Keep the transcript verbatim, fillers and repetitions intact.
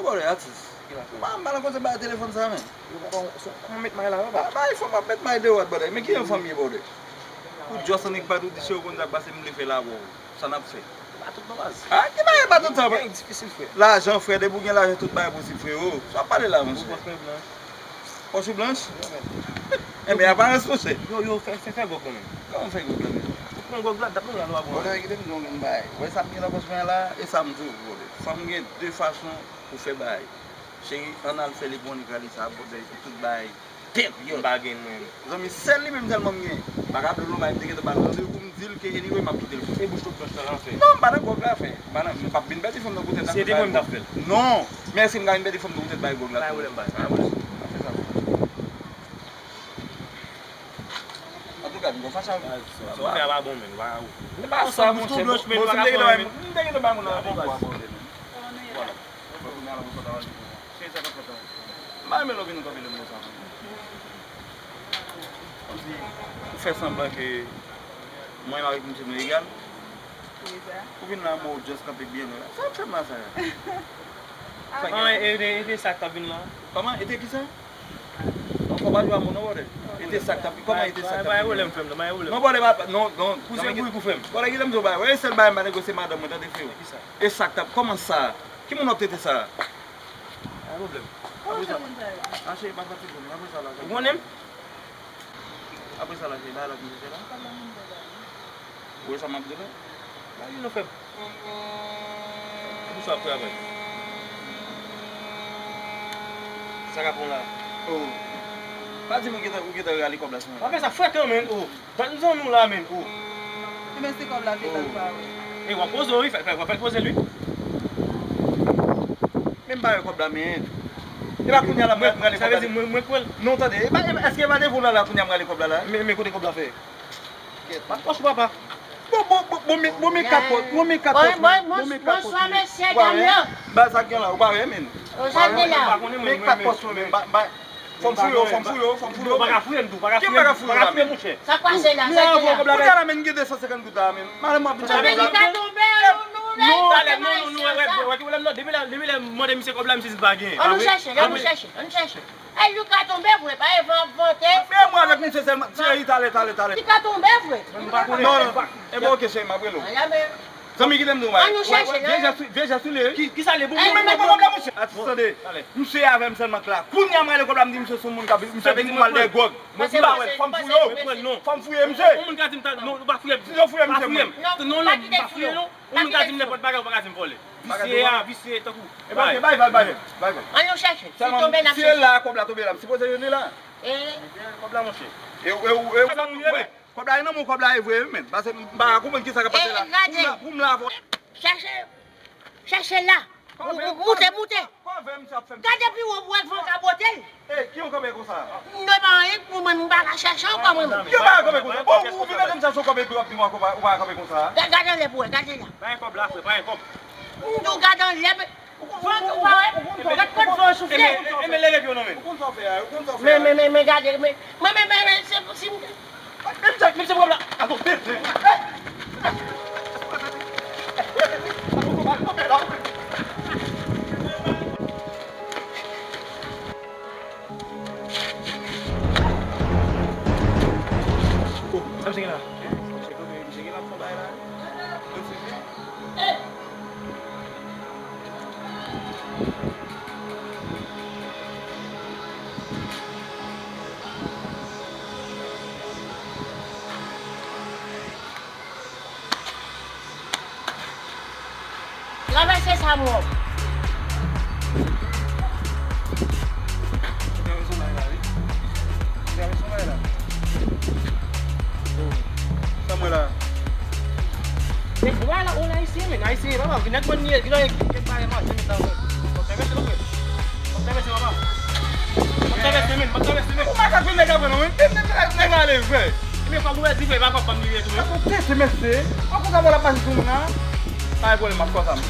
Bòdè, atis. Ki la fè? M pa, m pa nan koze bay telefòn sa, men. Yo, papa, se kòman met may la, papa? Bay fò m ap met may de wòt, bòdè. Men ki yon fanm ye, bòdè? Ou just annik bat ou di se ou konn sa k pase, m vle fè la avè w. Sa n ap fè? Ba tout non baz. Ah, ki bagay ba tout sa, bòdè? Gen difisil, frè. Lajan, frè, depi w gen lajan, tout bagay posib, frero. Sa w ap pale la, monchè? Ou pòch mwen blan. Pòch ou blanch? Wi, men. Enben, aparans, monchè. Yo, yo, fè, fè, fè gwòg kanmenm. Kòman fè gwòg kanmenm? Ou pran gwòg la, dat nou la, nou ap pran. Bòdè, kite m di w yon bagay. Ou wè sa m gen nan pòch mwen la, e sa m di w, bòdè. Fanm gen de fason pou fè bagay. Cheri, ann al fè li pou annik rale sa, bòdè, epi tout bagay tèt, yo. M pa gen mwen. Zanmi, sèl li menm sèlman m gen. M pa ka ba l non bagay, m te gentan ba l randevou, m di l ke anyway, m ap kite l. E bouch tout blanch lan, lan fè. Non, m pa nan gwòg la, frè. M pa nan, m p ap vin pèdi fanm nan poutèt. Se te mwen m t ap fè l. Non. Men èske m ka vin pèdi fanm nan poutèt bay gwòg la? Pa gen pwoblèm, baz. Pa gen pwoblèm. N ap fè sa. Antouka, m gon fache avè w. Sa w fè a pa bon, men. Ou pa ou. Se pa sa, monchè. Bouch tout blanch, men. Bon, si m te gentan bay, m te gentan bay moun nan randevou a, bòdè, men. Vwala. Mwen kounye a la, mwen kontan wè li konsa. Se sa k ap fèt la. M pa renmen lè w vin kanpe lè m konsa. Kòmsi ou fè sanblan ke mwen menm avèk misye nou egal. Kisa? Ou vin la, mwen, ou just kanpe byen lwen la. Sa w ap fè m la, sa? Ah. Kòman, e, e, e, e sa k t ap vin la? Kòman? E te kisa? Ankò pa jwe a moun non, bòdè. E te sa k t ap, kòman e te sa k t ap vin la? Pa gen pwoblèm, frè m, pa gen pwoblèm. Non, bòdè, pa, non, non. Pouse bourik ou, frè m. Bòdè, kite m di w bagay. Wè, sèl bagay m pa negosye madanm mwen, tande, frero. Kisa? E sa k t ap, kòman sa? Ki moun w ap trete sa? Pa gen pwoblèm. Kòman se moun sa yo? Ah, cheri, pa fatige, men apre sa la. Ou konnen m? Apre sa la, cheri, bagay la ki fè la. Ou wè sa m ap di la? Ba li non, frè m. Pou sa ap travay. Sa k ap pran la? Oh. Pa di m ou gentan, ou gentan rale kòb la sou mwen. Pa fè sa frekan, menn, oh. Dat nou zanmi w la, menn, oh. Ebyen, se kòb la, se sa l pa wè. E w ap poze w, wi, fè, fè, w ap poze l, wi. Men m pa wè kòb la, men. E pa kounye a la, mwen, mwen rale kòb la. Sa vle di mwen, mwen kwè l. Non, tande, e pa, e pa, èske e pa devan w la, la, kounye a m rale kòb la, la? Men, men kote kòb la fè? Bat pòch ou, papa. Bon, bon, bon, bon, men, bon, men kat pòch, bon, men kat pòch, bon, men kat pòch. Bonswa, mesye, dam yo. Ba sa k gen la, ou pa wè, men. Sa k gen la? Men kat pòch mwen, men, ba, ba, fò m fouye w, fò m fouye w, fò m fouye w. Ou pa ka fouye m tou, ou pa ka fouye m, ou pa ka fouye m, monchè. Sa k pase la, sa k gen la? Kounye a la, men, gen de san senkant goud la, men. Madanm mwen ap vin chache. Sa vle di ka tonbe, nou, nou, non, talè, non, non, non, wè, wè, wè, wè, lè m nan, depi lè, depi lè m mande misye kòb la, misye di l pa gen. Ann nou chèche, ann nou chèche, ann nou chèche. Ey, li ka tonbe vre, pa e van ap vante. Men mwen avèk misye sèlman. Cheri, talè, talè, talè. Li ka tonbe vre. Mwen pa konnen. Non, non. Enben, oke, cheri, m ap rele w. Ala men. Zanmi, kite m di w bagay. Ann nou chèche, non. Vye jès, vye jès li ye. Ki, kisa li ye? Bon, men mwen pran kòb la, monchè. Atis, tande. Misye avè m sèlman k la. Kounye a m rale kòb la, m di misye se yon moun k ap, misye ap vin pou m al dèyè gwòg. Mwen pa wè, fò m fouye w. Fò m fouye misye. Yon moun ka di m ta, non, ou pa fouye m. Si yo fouye misye, mwen. Non, non, pa fouye, non. Yon moun ka di m nenpòt bagay, ou pa ka di m vòlè. Visye a, visye tankou. E bay, bay, bay, bay, bay. Ann nou chèche. Si tonbe, n ap chèche. Si e la, kòb la tonbe la, m sipoze rele la. E kòb la, monchè. E, e, e, kòb la, e nan men w kòb la ye vre, wi, men. Paske m pa konprann kisa k ap pase la. Pou m la, pou m la avè w. Chèche. Chèche la. Moute, moute. Gade pi wo pou wè van ka bwote l. Ey, ki yon kanpe konsa? M dwe pa anyen pou mwen, m pa ka chèche ankò mwen menm. Yo pa kanpe konsa. Bon, ou vin mete m sa sou kanpe epi w ap di mwen ou pa kanpe konsa. Gade anlè pou wè, gade la. Pa gen kòb la, frè, pa gen kòb. M di w gade anlè, men ou pa wè? Gade kot van soufle. Enben leve pye w non men. Men, men, men, men gade, men, men, men, men, men, se, se, Men sa, men se pwoblèm la. Ato, men, men. Oh, sa misye gen la? Misye gen la fon bagay la. Travèse sa, mò. Sa mwen la. Men bwa la, ou la ayisyen, men ayisyen, papa, vin ak mwen, vin ak mwen, vin ak mwen, vin ak mwen. Fòk travèse, papa. Fòk travèse, men, fòk travèse, men. Ou pa ka fin nèg apre non, men. Nèg, nèg, nèg la ale vre. Men fòk ou di vre, pa fòk fanm li ye tou, men. Sa pou tete, mesye. An konsa, bon, l ap pase sou moun la. Pa gen pwoblèm, m ap fè sa, men.